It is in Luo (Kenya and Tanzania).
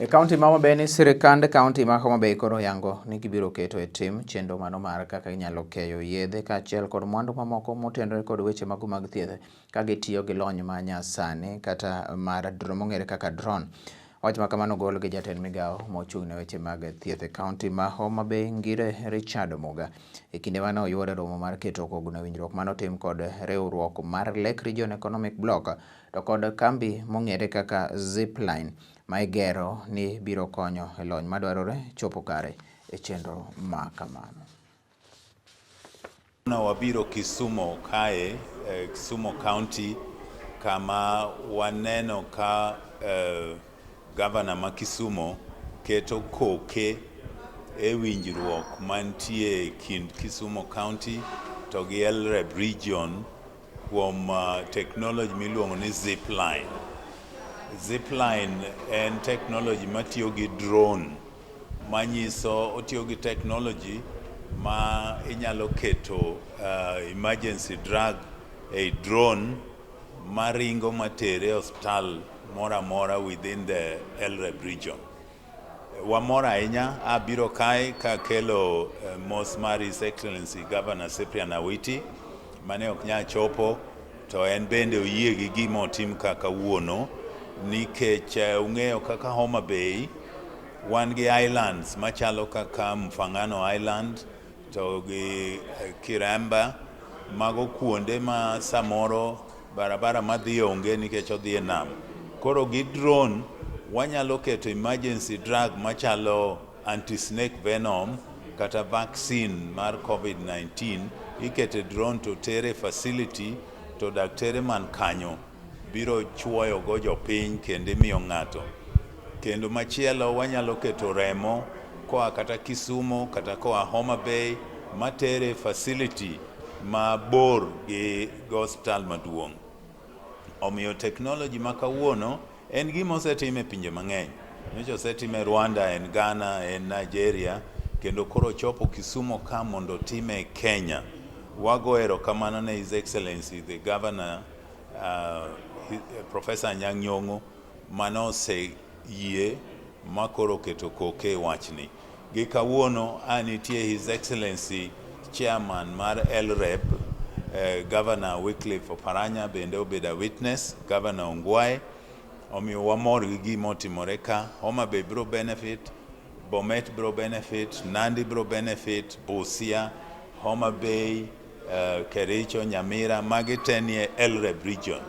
E kaunti ma Homa Bay ni sirikand kaunti ma Homa Bay koro oyango ni gibiro keto e tim chenro mano mar kaka inyalo keyo yedhe kaachiel kod mwandu mamoko motenore kod weche mago mag thieth ka gitiyo gi lony ma nyasani kata mar mong'ere kaka drone. Wach ma kamano ogol gi jatend migawo mochung' ne weche mag thieth e kaunti ma Homa Bay, Ngire Richard Muga, e kinde mane oyuore romo mar keto kogno e winjruok manotim kod riwruok mar Lake Region Economic Bloc to kod kambi mong'ere kaka Zipline ma igero ni biro konyo e lony madwarore chopo kare e chenro ma kamano. Wabiro Kisumu kae, Kisumu County, kama waneno ka gavana ma Kisumu keto koke e winjruok mantie kind Kisumu County to gi LREB region kuom technology miluongo ni Zipline. Zipline en technology matiyo gi drone, manyiso otiyo gi technology ma inyalo keto emergency drug ei drone maringo matere e osiptal moro amora within the LREB region. Wamor ahinya abiro kae kakelo mos mar His Excellency Governor Cyprian Awiti mane ok nyal chopo, to en bende oyie gi gima otim ka kawuono nikech ung'eyo kaka Homa Bay wan gi islands machalo kaka Mfangano Island to gi Kiremba. Mago kuonde ma samoro barabara madhi onge nikech odhi e nam. Koro gi drone wanyalo keto emergency drug machalo anti-snake venom kata vaccine mar COVID-19, ikete drone to tere facility to daktere man kanyo biro chuoyo go jopiny kendo imiyo ng'ato. Kendo machielo, wanyalo keto remo koa kata Kisumu kata koa Homa Bay matere facility mabor gi osiptal maduong'. Omiyo technology ma kawuono en gima osetim e pinje mang'eny. Nyocha osetim e Rwanda, en Ghana, en Nigeria, kendo koro chopo Kisumu ka mondo otime e Kenya. Wago erokamano ne His Excellency the Governor, Professor Anyang' Nyong'o, manoseyie ma koro oketo koke e wachni. Gi kawuono a nitie His Excellency Chairman mar LREB, Governor Wycliffe Oparanya bende obedo a witness, Governor Ongwae. Omiyo wamor gi gima otimore ka. Homa Bay biro benefit, Bomet biro benefit, Nandi biro benefit, Busia, Homa Bay, Kericho, Nyamira, magi te nie LREB region.